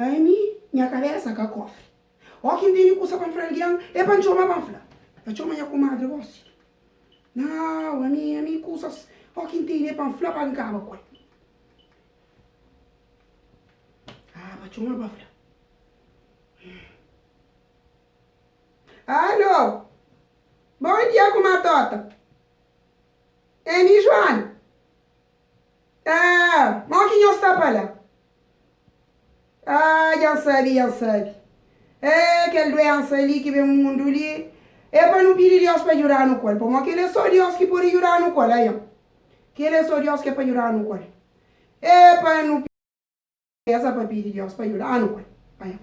Ami, nha kabésa ka kofri. Óki N tene kusa pa N fla algen, é pa N txoma pa N fla. Pa txoma nha kumadri gósi. Nau, ami, ami kusas, óki N tene é pa N fla pa N kaba ku el. Ah, pa txoma pa fla. Alô! Bon dia, kumá Tota. É mi, Joana. Ah, mo ki nhos sta pa la? Ah, dja N sabe, dja N sabe. Eh, kel duénsa li ki ben mundu li, é pa nu pidi Deus pa djuda-nu ku el, pamodi kel é sô Deus ki pode djuda-nu ku el. Aian, kel é sô Deus ki é pa djuda-nu ku el. É pa nu reza pa pidi Deus pa djuda-nu ku el. Aian.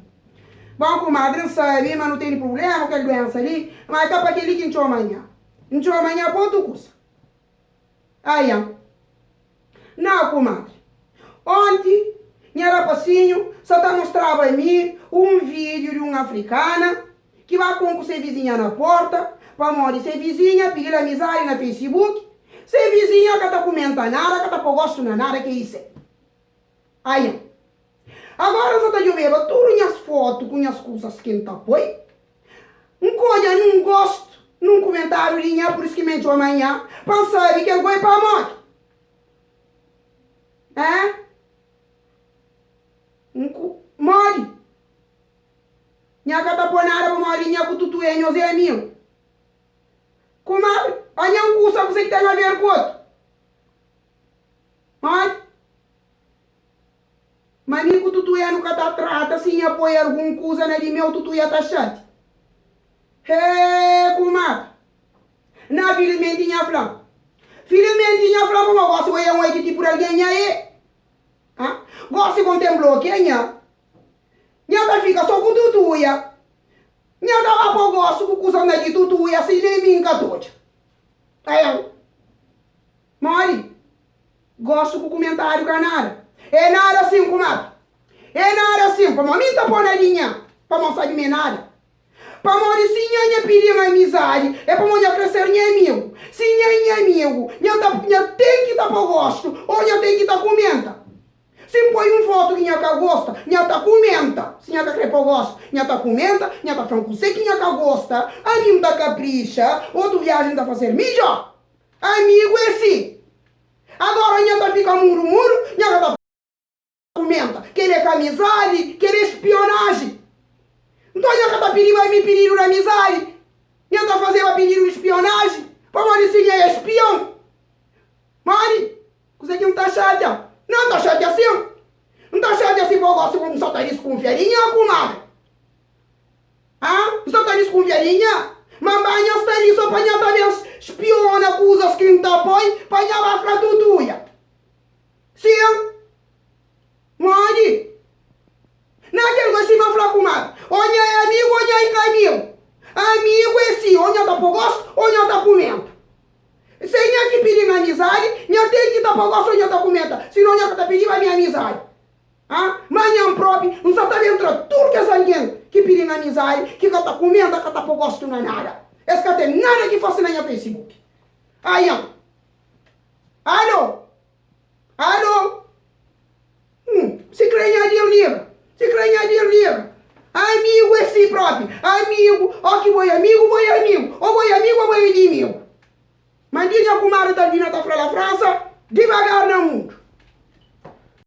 Bon, kumadri, N sabe ma nu tene prubléma ku kel duénsa li, má é ka pa kel-li ki N txoma nha. N txoma nha pa otu kusa. Aian. Nau, kumadri. Onti, nha rapasinhu sa ta mostraba mi un vídiu di un afrikana ki ba konku se vizinha na porta pamodi se vizinha pidi-l amizadi na Facebook. Se vizinha ka ta kumenta nada, ka ta po gostu na nada ke i se. Aian. Agora N sa ta djobeba tudu nhas fotu ku nhas kusas ki N ta poi. N ka odja nun gostu nun kumentariu di nha, pur isu ki mi N txoma nha pa N sabe kel goi pamodi. Hein? N ku modi? Nha ka ta po nada pamodi nha ku Tutué nhos é amigu. Kumadri, a nha N kusa kuse ki ten a ver ku otu. Modi? Ma mi ku Tutuia nu ka ta trata si nha poi algun kuza na di meu Tutuia ta xati. Hee kumadri. Na filismenti nha fla-m. Filismenti nha fla-m pamodi gosi bo é un ki tipu di algen nha é. Ha? Gosi kon ten blokia nha. Nha ta fika so ku Tutuia. Nha ta ba po gosi ku kuzas na di Tutuia si nen mi N ka ta odja. Ael. Modi? Gostu ku kumentariu ka nada. É nada sim, kumadri. É nada sim, pamodi mi N ta pô na linha pa mo sabe ma é nada. Pamodi si nha nha pidi-m amizadi é pamodi nha kre ser nha amigu. Si nha é nha amigu, nha ta nha ten ki ta pô gostu ô nha ten ki ta kumenta. Si N poi un fotu ki nha ka gosta, nha ta kumenta. Si nha ka kre pô gostu, nha ta kumenta, nha ta fla-m kuzê ki nha ka gosta, ami N ta kaprixa, otu viajen N ta faze-l midjór. Amigu é si. Agora nha ta fika muru muru, nha ka ta kumenta. Kel é ka amizadi, kel é spionaji. Nton nha ka ta pidiba mi pididu di amizadi, nha ta fazeba pididu di spionaji, pamodi si nha é spion. Modi? Kuzê ki N ta xatia? Nan N ta xatia sin. N ta xatia si bo gosi bo N sa ta diskunfia di nha kumadri. Ha? N sta ta diskunfia di nha? Ma N ba nha sta li so pa nha ta ben spiona kuzas ki N ta poi pa nha ba fla tutuia. Sin. Modi? Na kel gosi ma fla kumadri, o nha é amigu o nha i ka amigu. Amigu é si, o nha ta po gostu o nha ta kumenta. Se nha ki pidi-m amizadi, nha ten ki ta po gostu o nha ta kumenta, sinon nha ka ta pidiba mi amizadi. Ah, ma nha propi, N sa ta ben tra tudu kes algen ki pidi-m amizadi, ki ka ta kumenta, ka ta po gostu na nada. Es ka ten nada ki fase na nha Facebook. Aian. Alo! Alo! Hum, si kre nha dir lira, si kre nha dir lira. Amigu é si propi, amigu, ó ki bo é amigu, bo é amigu, ó bo é amigu, ó bo é inimigu. Ma di nha kumada Talvina ta fla la Fransa, divagar na mundu.